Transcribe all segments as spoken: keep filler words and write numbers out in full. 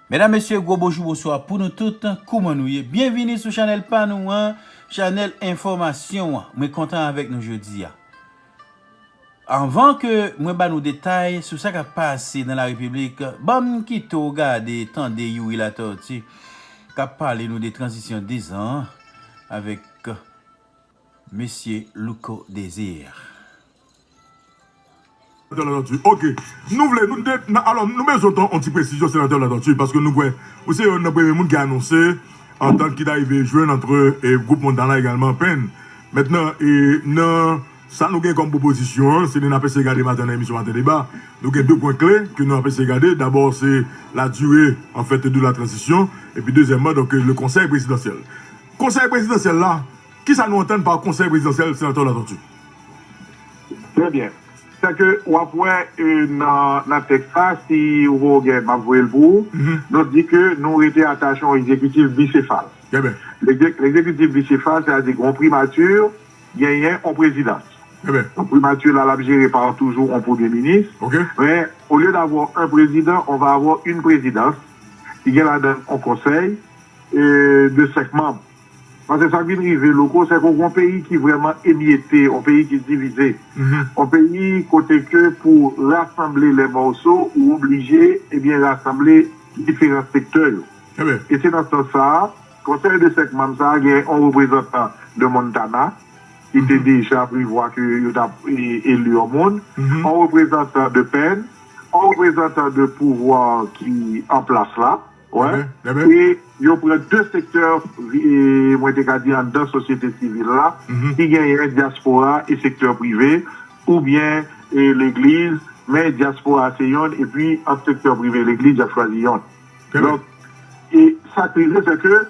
Medam, mesye, gwo bonjou, bonswa pou nou tout. Kouman nou ye? Byenvini sou chanèl pa nou an, chanèl enfòmasyon an. Mwen kontan avèk nou jodi a. Anvan ke mwen ba nou detay sou sa k ap pase nan la Repiblik, ban m kite w gade, tande Youri Latortue k ap pale nou de tranzisyon dezan an avèk Mesye Louko Désir. Senatè Latortue. Ok. Nou vle, nou de, nan, alò, nou bezwen tan, yon ti presizyon, Senatè Latortue, paske nou kwè, ou se youn nan premye moun ki anonse antant ki t arive jwenn antre, e, gwoup Montana egalman Penn. Mentnan, e, nan sa nou gen kòm pwopozisyon an, se li n ap eseye gade maten nan emisyon Maten Deba. Nou gen de pwen kle ke nou ap eseye gade. Dabò, se la durée, en fait, de la transition. Epi, dezyèmman, donk, le konsèy prezidansyèl. Konsèy prezidansyèl la, kisa nou antann pa konsèy prezidansyèl, Senatè Latortue? Trè byen. Sa ke w ap wè, e, nan, nan tèks la, si ou poko gen, m ap voye l pou ou. Mhm. Nou di ke nou rete atache yon egzekitif bisefal. Trè byen. Legze-, legzekitif bisefal, sètadi gen yon primati, genyen yon prezidans. Trè byen. Donk, primati la, l ap jere pa toujou yon premye minis. Ok. Men, au lieu d'avoir un président, on va avoir une présidence ki gen ladan yon konsèy, e, de senk manm. Paske sa k vin rive, Louko, se ke w gen yon peyi ki vrèman emyete, yon peyi ki divize. Mhm. Yon peyi kote ke pou rasanble lè mòso, ou oblije, ebyen, rasanble diferan sektè yo. Trè byen. E se nan sans sa a, konsèy de senk manm sa a gen yon reprezantan de Montana, ki te Mhm. deja prevwa ke yo t ap, e, eli yon moun, Mhm. yon reprezantan de Penn, yon reprezantan de pouvwa ki an plas la, wè. Trè byen, trè byen. E yo pran de sektè, e, mwen te ka di anndan sosyete sivil la, Mhm. ki genyen dyaspora e sektè prive, oubyen, e, legliz, men dyaspora se yonn, epi ant sektè prive e legliz, y ap chwazi yonn. Trè byen. Donk, e sa k rive, se ke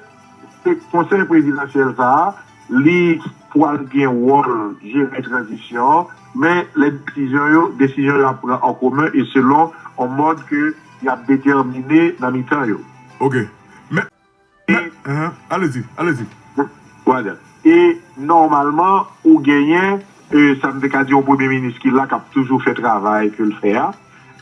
se konsèy prezidansyèl sa a, li pral gen wòl jere tranzisyon an, men lè desizyon yo, desizyon yo ap pran an komen e selon yon mòd ke y ap detèmine nan mitan yo. Ok. Men, e men, uh-huh. Allez-y, allez-y. Voilà. E nòmalman, ou genyen, e, sa m te ka di, yon premye minis ki la, k ap toujou fè travay ke l fè a.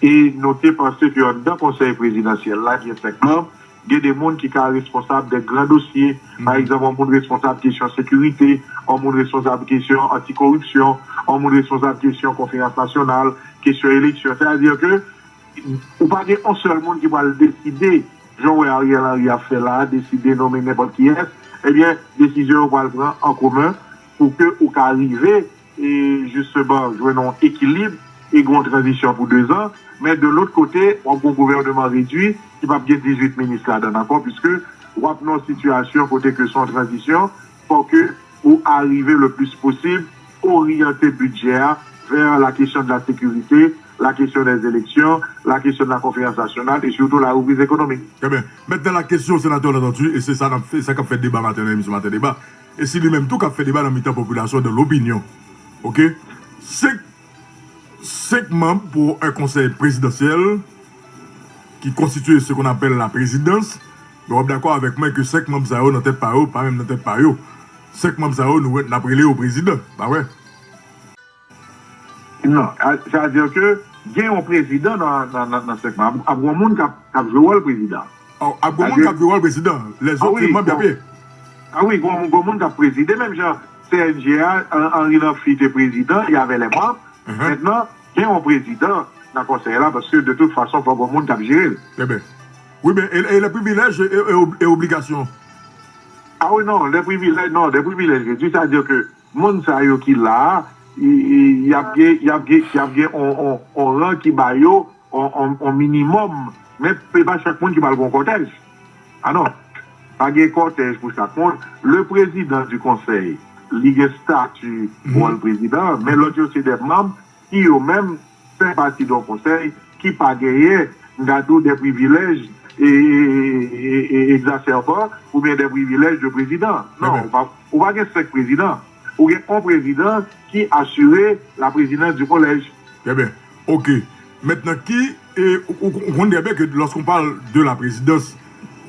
E nou te panse ke anndan konsèy prezidansyèl la, gen senk manm, gen de moun ki ka responsab de gran dosye. Mhm. Pa egzanp, yon moun responsab kesyon sekirite, yon moun responsab kesyon antikoripsyon, yon moun responsab kesyon konferans nasyonal, kesyon eleksyon. Sètadi ke ou pa gen yon sèl moun ki pral deside, jan w wè Ariel Henry ap fè la, deside nonmen nenpòt kiyès, ebyen, desizyon yo pral pran an komen pou ke ou ka rive, e, jisteman, jwenn yon ekilib e gen yon tranzisyon pou dezan. Men de lòt kote, w ap gen yon gouvènman redui ki p ap gen dizuit minis ladan l ankò, piske w ap nan yon sitiyasyon kote ke se yon tranzisyon, fò ke ou arive le plis posib oryante bidjè a vè la kesyon de la sekirite, la kesyon dè eleksyon, la kesyon de la konferans nasyonal e sitou la repriz ekonomik. Trè byen. Mentnan, la kesyon, Senatè Latortue, e se sa n ap fè, sa k ap fè deba maten nan emisyon Maten Deba, e se li menm tou k ap fè deba nan mitan popilasyon, dans l'opinion. Ok? Senk, senk manm pou un conseil présidentiel ki konstitye ce qu'on appelle la présidence, men w ap dakò avèk mwen ke senk manm sa yo nan tèt pa yo, pa menm nan tèt pa yo. Senk manm sa yo, nou, n ap rele yo prezidan, pa vre? Non, a, sa vle di ke gen yon prezidan nan, nan, nan, nan senk manm. Ap, ap gen yon moun k ap, k ap jwe wòl prezidan. Oh, ap gen yon moun k ap jwe wòl prezidan. Lèzòt se manm y ap ye. A wi, gen yon, gen yon moun k ap prezide. Menm jan C N G a, Hen-, Henri Lamphy te prezidan, y avè lè manm. Mhm. Mentnan, gen yon prezidan nan konsèy la, paske de tout fason, fò gen yon moun k ap jere l. Trè byen. Wi, men, e, e lè privilèj e, e, e ob-, e obligasyon? A wi, non, lè privilèj, non, lè privilèj redui, sa vle di ke moun sa yo ki la a, y, y, y ap gen, y ap gen, y ap gen on, on, on ran ki ba yo, on, on, on minimòm. Men se pa chak moun ki pral gen yon kòtèj. A non, pa gen kòtèj pou chak moun. Le président du conseil, li gen stati wòl prezidan, men lòt yo se de manm ki yo menm fè pati de yon konsèy ki pa genyen, m ka di w, de privilèj e, e, e, e, e egzasèban oubyen de privilèj de prezidan. Non, ou pa, ou pa gen senk prezidan. Ou gen yon prezidan ki asire la présidence du collège. Trè byen. Ok. Mentnan, ki, e, ou, ou, ou konn trè byen ke lorsqu'on parle de la présidence,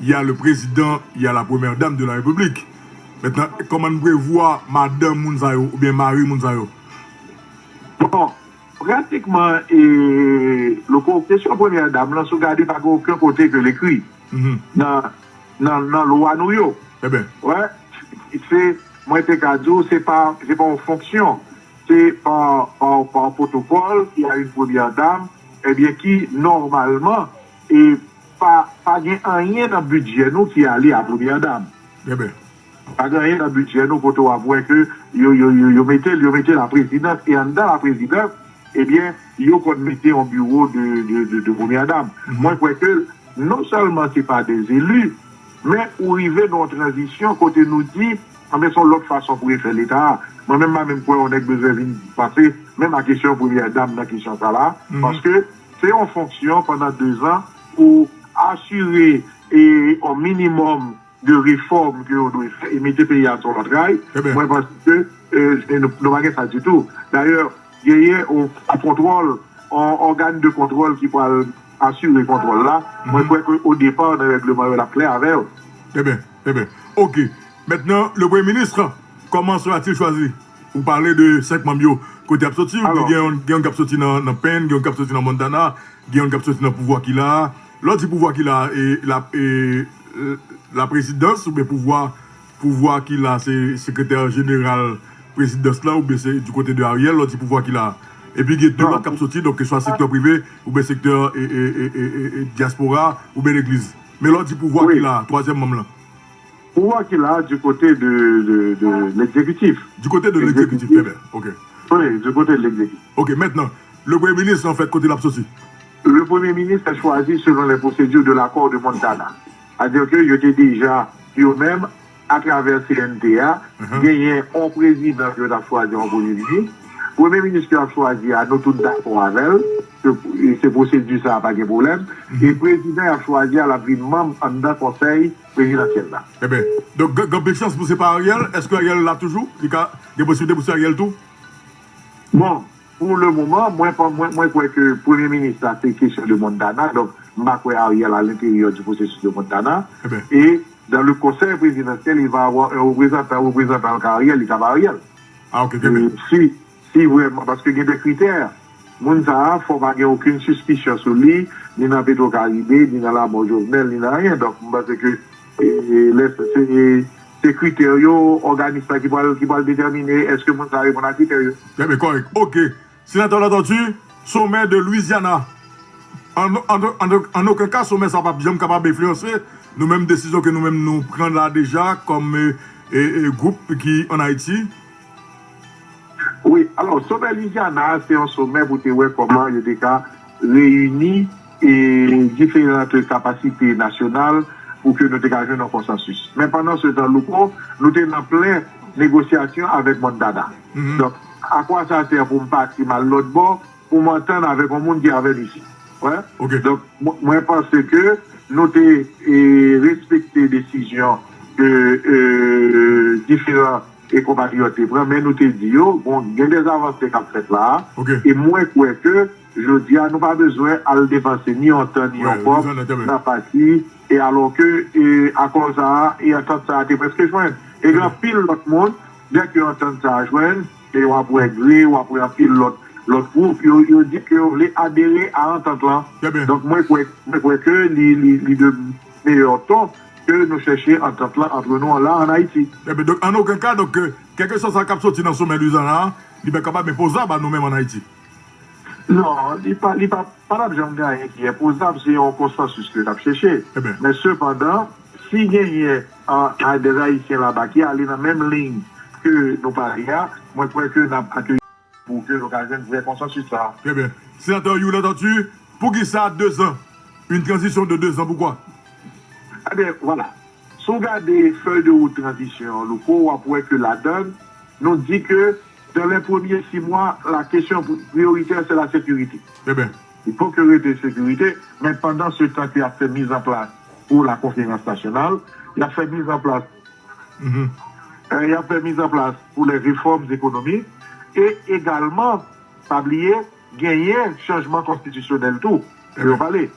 il y a le président, il y a la première dame de la République. Mentnan, kòman n prevwa madanm moun sa yo oubyen mari moun sa yo? Bon, pratikman, e, Louko, kesyon premyè dam lan, si w gade, pa gen okenn kote ke l ekri. nan, nan, nan lwa nou yo. Wè, se, mwen te ka di w, se pa, se pa yon fonksyon. Se pa, pa, pa yon pwotokòl ki a yon premyè dam, ebyen, ki nòmalman, e pa, pa gen anyen nan bidjè nou ki ale a premyè dam. Pa gen anyen nan bidjè nou kote w ap wè ke yo, yo, yo, yo mete l, yo mete la prezidans, e anndan la prezidans, ebyen, yo konn mete yon biwo de, de, de, de premyè dam. Mwen kwè ke non sèlman se pa de eli, men ou rive nan yon tranzisyon kote nou di, anben, se yon lòt fason pou refè Leta a. Mwen menm, m pa menm kwè yon nèg bezwen vin pase menm a kesyon premyè dam nan kesyon sa la, paske se yon fonksyon pandan dezan pou asire e yon minimòm de refòm ke yo dwe fè e mete peyi a sou lòt ray. Mwen panse ke, e, nou, nou pa gen sa ditou. Dayè, genyen yon kontwòl, yon ògàn de kontwòl ki pral asire kontwòl la. Mwen kwè ke o depa, nan règleman yo, l ap klè avè yo. Trè byen, trè byen. Oke. Mentnan, le Premye Minis, comment sera-t-il choisi? Ou pale de senk manm yo. Kote y ap soti? Ou di gen yon, gen yon k ap soti nan, nan Penn, gen yon k ap soti nan Montana, gen yon k ap soti nan pouvwa ki la a. Lè w di pouvwa ki la a, e, la, e, e, la prezidans oubyen pouvwa, pouvwa ki la, se sekretè jeneral prezidans lan oubyen se du kote de Ariel, lè w di pouvwa ki la a. Epi gen de lòt k ap soti, donk, ke swa sektè prive, oubyen sektè, e, e, dyaspora, oubyen legliz. Men lè w di pouvwa ki la a, twazyèm manm lan. Pouvwa ki la du kote de, de, de legzekitif. Du kote de legzekitif, trè byen. Oke. Wi, du kote de legzekitif. Oke, mentnan, le Premye Minis, anfèt, kote l ap soti? Le Premye Minis est choisi selon les procédures de l'accord de Montana. Sètadi ke yo te deja, yo menm, atravè C N T A, genyen yon prezidan ke yo t ap chwazi, yon premye minis. Premye minis ke y ap chwazi a, nou tout dakò avè l. Se, se pwosedi sa a, pa gen pwoblèm. E prezidan y ap chwazi a, l ap vin manm anndan konsèy prezidansyèl la. Ebyen, donk, gen, gen anpil chans pou se pa Ariel. Èske Ariel la toujou? Li ka gen posiblite pou se Ariel tou? Bon, pou le moman, mwen pa, mwen, mwen kwè ke premye minis la, se kesyon de Montana. Donk, m pa kwè Ariel à l'intérieur du processus de Montana. E dans le conseil présidentiel, il va avoir un représentant, reprézentan l ka Ariel, li ka pa Ariel. Ah, ok, trè byen. Si, si vrèman, paske gen de kritè. Moun sa a, fò pa gen okenn sispisyon sou li, ni nan Petwokaribe, ni nan lanmò Jovenel, ni nan anyen. Donk, m panse ke, e, lè, se, se kritè yo, òganis la ki pral, ki pral detèmine èske moun sa a reponn a kritè yo. Trè byen, kòrèk. Ok. Senatè Latortue, somè de Louisiana. An, an, an, an okenn ka, somè sa p ap janm kapab enfliyanse nou menm desizyon ke nou menm nou pran la deja kòm, e, e, e, gwoup ki ann Ayiti. Wi, alò, somè Louisiana a, se yon somè pou te wè kòman yo te ka reyini, e, diferan kapasite nasyonal pou ke nou te ka jwenn yon konsansis. Men pandan se tan, Louko, nou te nan plen negosyasyon avèk Montana. Donk, akwasasè pou m pati m al lòt bò, pou m antann avèk yon moun ki avè m isit. Wè? Donk, mwen, mwen panse ke nou te, e, respekte desizyon ke, e, diferan e konpatriyòt te pran, men nou te di yo, bon, gen de avanse k ap fèt la a, e mwen kwè ke jodi a, nou pa bezwen al depanse ni yon tan, ni yon kòb nan pati, e alò ke, e, akò sa a, e antant sa a te prèske jwenn. E gen anpil lòt moun, dèke antant sa a jwenn, e w ap wè Gre, w ap wè anpil lòt, lòt gwoup, yo, yo di ke yo vle adere a antant lan. Donk, mwen kwè, mwen kwè ke li, li, li de meyè ton ke nou chèche antant lan antre nou la ann Ayiti. Trè byen. Donk, an okenn ka, donk, e, kèlkeswa sa k ap soti nan somè Louisiana a, li pa kapab enpozab a nou menm ann Ayiti. Non, li pa, li pa, pa t ap janm gen anyen ki enpozab, se yon konsansis ke n ap chèche. Men sepandan, si genyen, a, a, dè Ayisyen laba ki ale nan menm liy ke nou pale a, mwen kwè ke n ap akeyi pou ke nou ka jwenn vrè konsansis sa a. Trè byen. Senatè Youri Latortue, poukisa dezan? Une transition de deux ans, pourquoi? Ebyen, vwala. Si w gade fèy de wout tranzisyon an, Louko, w ap wè ke ladan l, nou di ke dans les premiers six mois, la question prioritaire, c'est la sécurité. Trè byen. Il faut que rete sekirite, men pandan se tan ke y ap fè mizanplas pou la konferans nasyonal, y ap fè mizanplas, e, y ap fè mizanplas pou les réformes économiques, e egalman, pa bliye, genyen chanjman konstitisyonèl tou. Pou yo pale.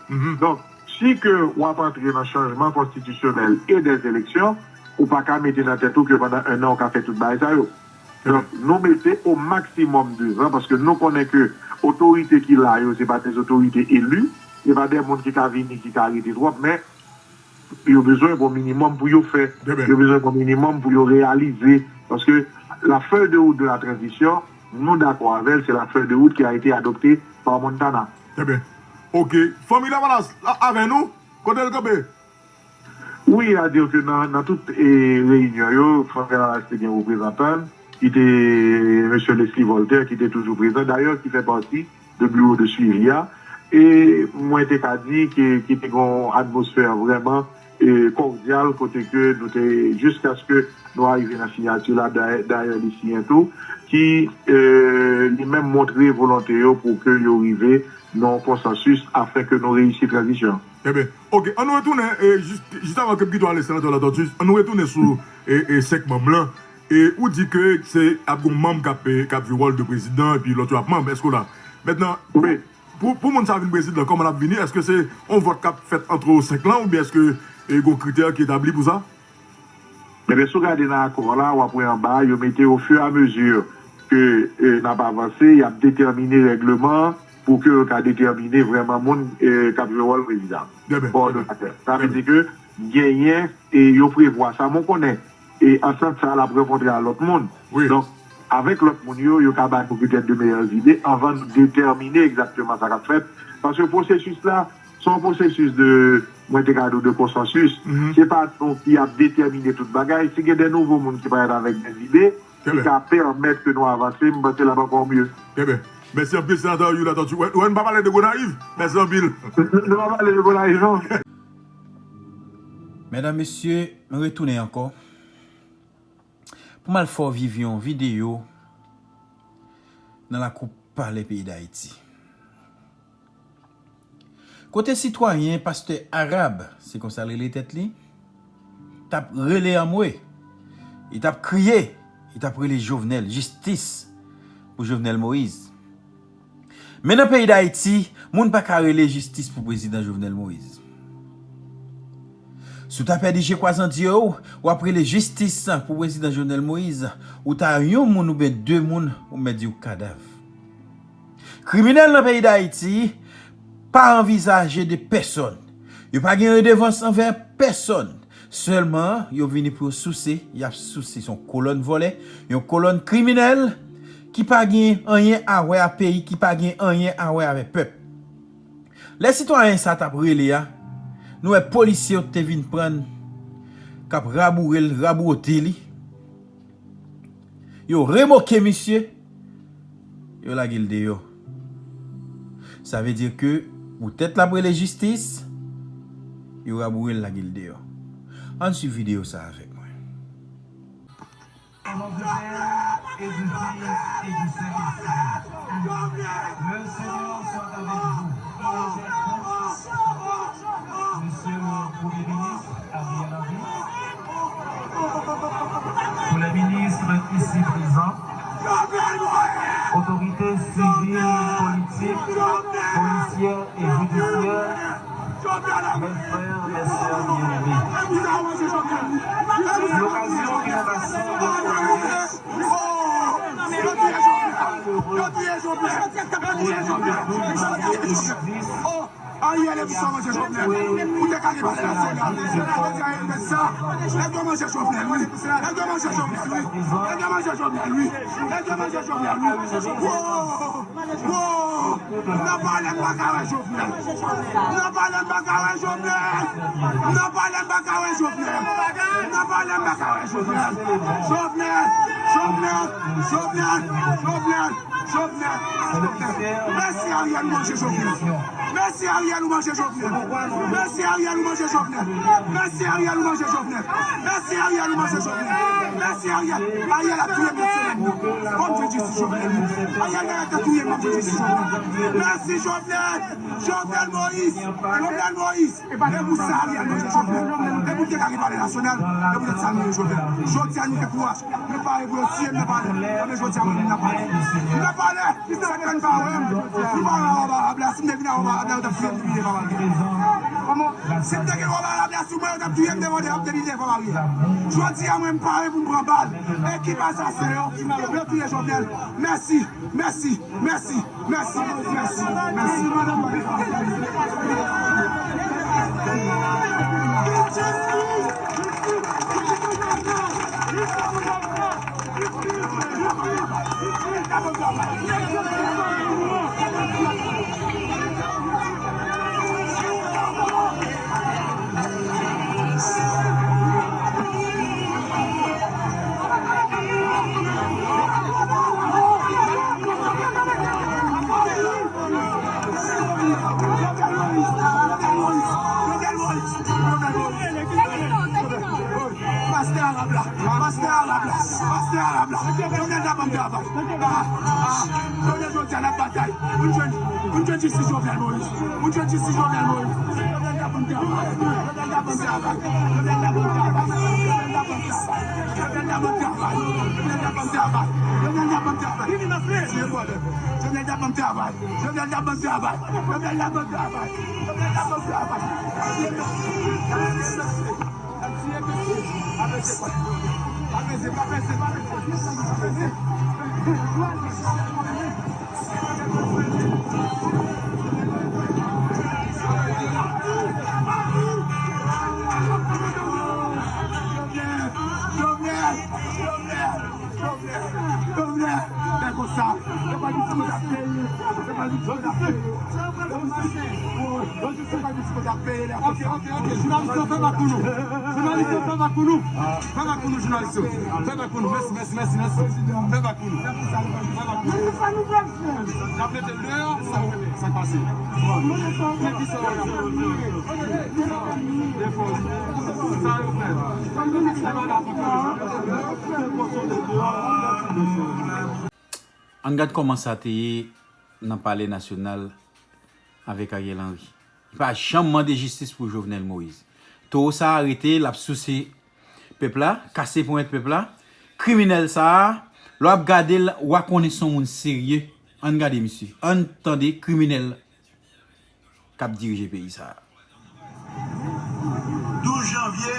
Donk, si ke w ap antre nan chanjman konstitisyonèl e dè eleksyon, ou pa ka mete nan tèt ou ke pandan en an ou ka fè tout bagay sa yo. Donk, nou mete o maksimòm dezan, paske nou konnen ke otorite ki la yo, se pa de otorite eli, se pa de moun ki ka vini, ki ka rete twòp, men Yo bezwen gon minimòm pou yo fè. Yo bezwen gon minimòm pou yo reyalize. Paske la feuille de route de la transition, nou dakò avè l, c'est la feuille de route qui a été adoptée par Montana. Trè byen. Ok. Fanmi Lavalas, avè nou? Kote l kanpe? Wi, a di ke nan, nan tout e, reyinyon yo, Frank Lavalas te gen reprezantan l, ki te mesye Leslie Voltaire, ki te toujou prezan, dayè, ki fè pati de biwo de swivi a. E mwen te ka di ke, ki te gen yon atmosfè vrèman e, kòdyal, kote ke nou te, jiskaske nou arive nan siyati la, dayè, dayè li siyen tou, ki e, li menm montre volonte yo pou ke yo rive nan yon konsansis afin ke nou reyisi tranzisyon. Trè byen. Ok, ann nou retounen, e, jis, jis avan ke m kite w ale, Senatè Latortue, ann nou retounen sou e, e, senk manm lan. E ou di ke se ap gon manm k ap, e, k ap jwe wòl de prezidan, epi lòt yo ap manm. Èske w la? Mentnan, pou, pou, pou moun sa vin prezidan, kòman l ap vini? Èske se yon vòt k ap fèt antre yo senk lan, oubyen èske, e, gon kritè ki etabli pou sa? Ebyen, si w gade nan akò la, w ap wè anba, yo mete au fur et à mesure ke, e, n ap avanse, y ap detèmine règleman pou ke yo ka detèmine vrèman moun, e, k ap jwe wòl prezidan. Kowòdonatè. Sa vle di ke genyen, e, yo prevwa sa, men w konnen, e, antant sa a, l ap rankontre a lòt moun. Donk, avèk lòt moun yo, yo ka ba nou petèt de meyè ide anvan nou detèmine egzakteman sa k ap fèt. Paske pwosesis la, se yon pwosesis de, mwen te ka di w, de konsansis. Se pa nou ki ap detèmine tout bagay. Si gen de nouvo moun ki parèt avèk de ide, ki ka pèmèt ke nou avanse, m panse l ap ankò mye. Trè byen. Mèsi anpil, Senatè Youri Latortue. Wè, wè, nou pa pale de Gonayiv. Mèsi anpil. Nou, nou pa pale de Gonayiv, non. Medam, mesye, mwen retounen ankò. Pou m al fè w viv yon videyo nan lakou palè peyi Dayiti. Kote sitwayen pastè Arab, se konsa l rele tèt li, t ap rele anmwe, li t ap kriye, li t ap rele Jovenel, jistis pou Jovenel Moïse. Men nan peyi Dayiti, moun pa ka rele jistis pou prezidan Jovenel Moïse. Si w ta pèdi je kwaze an dye w, w ap rele jistis pou prezidan Jovenel Moïse, ou ta yon moun oubyen de moun, ou mèt di w kadav. Kriminèl nan peyi Dayiti pa anvizaje de pèsòn. Yo pa gen redevans anvè pèsòn. Sèlman, yo vini pou yo souse, y ap souse. Se yon kolòn vòlè, yon kolòn kriminèl ki pa gen anyen a wè a peyi, ki pa gen anyen a wè avè pèp. Lè sitwayen sa t ap rele a, nou wè polisye yo te vin pran l, k ap raboure l, rabote li. Yo remoke misye, yo lage l deyò. Sa vle di ke poutèt l ap rele jistis, yo raboure l, lage l deyò. Ann swiv videyo sa avèk mwen. Au nom du Père et du Fils et du Saint-Esprit. Le Seigneur soit avec vous. Monsieur le Premier ministre, Ariel Henry. Pour les ministres ici présents, autorités civiles, politiques, policières et judiciaires, mes frères, mes sœurs bien-aimés, l'occasion qui nous rassemble aujourd'hui est malheureuse. Ariel e pou sa manje Jovenel. Ou te ka gen palè nasyonal. Jodi a Ariel mèt sa. Nèg yo manje Jovenel, wi. Nèg yo manje Jovenel, wi. Nèg yo manje Jovenel, wi. Nèg yo manje Jovenel, wi. Wo! Wo! Nan palè m pa ka wè Jovenel. Nan palè m pa ka wè Jovenel. Nan palè m pa ka wè Jovenel. Nan palè m pa ka wè Jovenel. Jovenel! Jovenel! Jovenel! Jovenel! Jovenel! Mèsi Ariel, ou manje Jovenel. Mèsi Ariel, ou manje Jovenel. Mèsi Ariel, ou manje Jovenel. Mèsi Ariel, ou manje Jovenel. Mèsi Ariel, ou manje Jovenel. Mèsi Ariel. Ariel ap touye m nan semèn nan. Fò m jwenn jistis Jovenel, wi. Ariel genlè te touye m, m ap jwenn jistis Jovenel. Mèsi Jovenel. Jovenel Moïse. Jovenel Moïse. E pou sa Ariel manje Jovenel. E pou te ka gen palè nasyonal. E poutèt sa nou ye Jovenel. Jodi a nou gen kouraj. Nou pare pou yo tiye m nan palè. Ebyen jodi a mwen menm nan palè. M nan palè. Sa k fè n pa wè m? Nou pa wè Robert Abla. Si m te vin a Robert Abla, yo t ap touye m depi devan Maryè. Kòman? Si m te gen Robert Abla sou mwen, yo t ap touye m devan, depi devan Maryè. Jodi a mwen m pare pou m pran bal. Ekip asasen yo, yo touye Jovenel. Mèsi, mèsi, mèsi, mèsi, mèsi, mèsi. Pastè Arab la, pastè Arab la, pastè Arab la. Jovenel ta ban m travay. Ah, ah, jounen jodi a n ap batay pou n jwenn, pou n jwenn jistis Jovenel Moïse. Pou n jwenn jistis Jovenel Moïse. Jovenel ta ban m travay. Jovenel ta ban m travay. Jovenel ta ban m travay. Jovenel ta ban m travay. Jovenel ta ban m travay. Jovenel ta ban m travay. Jovenel ta ban m travay. Jovenel ta ban m travay. Jovenel ta ban m travay. Jovenel ta ban m travay. Jovenel! Jovenel! Jovenel! Fè konsa! Fè pa di sa m ap peye! Fè pa di sa m ap peye! Fè pa di sa m ap peye! Ok, ok, ok. Jounalis yo, fè bak pou nou. Jounalis yo, fè bak pou nou. Fè bak pou nou, jounalis yo. Fè bak pou nou. Mèsi, mèsi, mèsi, mèsi. Fè bak pou nou. Fè bak pou nou. N ap mete l deyò, sa, sa k pase. Mete sa deyò. Sa yo fè. Ann gad kòman sa te ye nan Palè Nasyonal avèk Ariel Henry. Li pa janm mande jistis pou Jovenel Moïse. Towo sa a rete, l ap souse pèp la, kase ponyèt pèp la. Kriminèl sa a, lè w ap gade l, w a konnen se yon moun serye. Ann gade misye. Ann tande kriminèl k ap dirije peyi sa a. Douz janvye,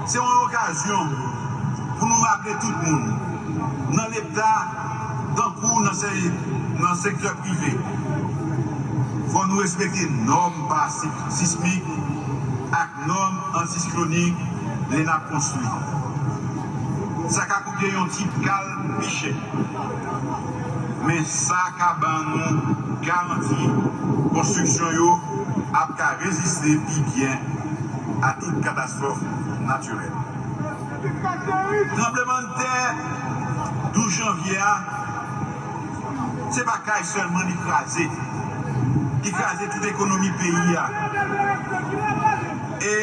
se yon okazyon pou nou raple tout moun, nan Leta tankou nan se-, nan sektè prive, fò nou respekte nòm pa si-, sismik ak nòm antisiklonik lè n ap konstwi. Sa ka koute yon ti kal pi chè. Men sa ka ban nou garanti konstriksyon yo ap ka reziste pi byen a tout katastwòf natirèl. Tranblemanntè douz janvye a, se pa kay sèlman li kraze. Li kraze tout ekonomi peyi a. E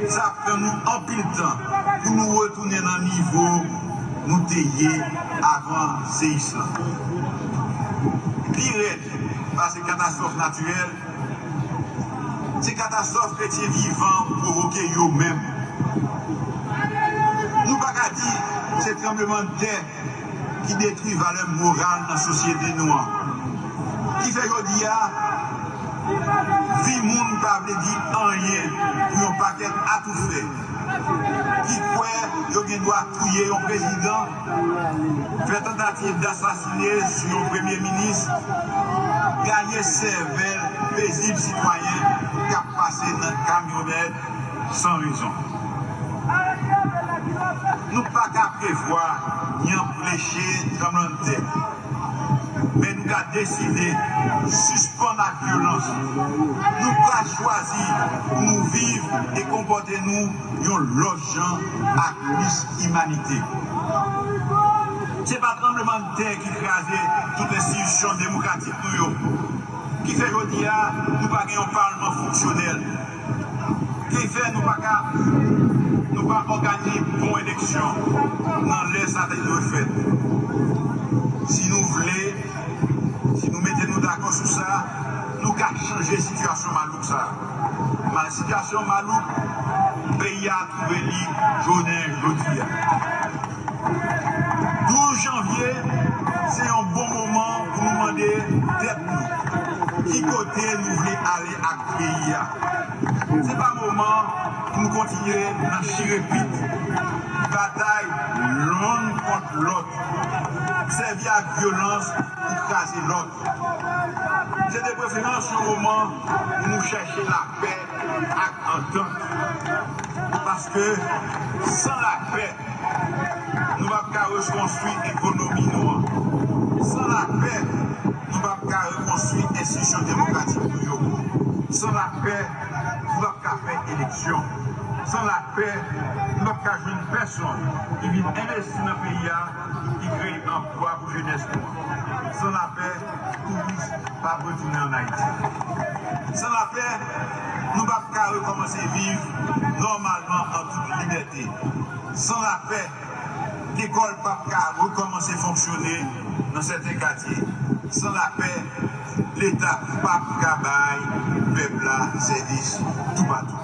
sa ap pran nou anpil tan pou nou retounen nan nivo nou te ye avan seyis lan. Pi rèd pase katastwòf natirèl, se katastwòf kretyen vivan pwovoke yo menm. Nou pa ka di se tranblemanntè ki detwi valè moral nan sosyete nou an. Ki fè jodi a, vi moun pa vle di anyen pou yon pakèt atoufè ki kwè yo gen dwa touye yon prezidan, fè tantativ dasasine sou yon premye minis, gaye sèvèl pezib sitwayen k ap pase nan kamyonèt san rezon. Nou pa ka prevwa ni anpeche tranblemanntè, men nou ka deside sispann ak vyolans. Nou ka chwazi pou nou viv e konpòte nou yon lòt jan ak plis imanite. Se pa tranblemanntè ki kraze tout enstitisyon demokratik nou yo, ki fè jodi a nou pa gen yon palman fonksyonèl, ki fè nou pa ka, nou pa òganize bon eleksyon nan lè sa te dwe fèt. Si nou vle, si nou mete nou dakò sou sa, nou ka chanje sitiyasyon malouk sa. Mal sitiyasyon malouk peyi a twouve li jounen jodi a. Douz janvye, se yon bon moman pou nou mande tèt nou ki kote nou vle ale ak peyi a. Se pa moman pou nou kontinye nan chire pit, batay youn kont lòt, sèvi ak vyolans pou kraze lòt. Se de preferans yon moman pou nou chèche lapè ak antant. Paske san lapè, nou p ap ka rekonstwi ekonomi nou an. San lapè, nou p ap ka rekonstwi enstitisyon demokratik nou yo. San lapè, nou p ap ka fè eleksyon. San lapè, nou p ap ka jwenn pèsonn ki vin envesti nan peyi a, ki kreye anplwa pou jenès nou an. San lapè, touris p ap retounen ann Ayiti. San lapè, nou p ap ka rekòmanse viv nòmalman an tout libète. San lapè, lekòl p ap ka rekòmanse fonksyone nan sèten katye. San lapè, Leta p ap ka bay pèp la sèvis toupatou.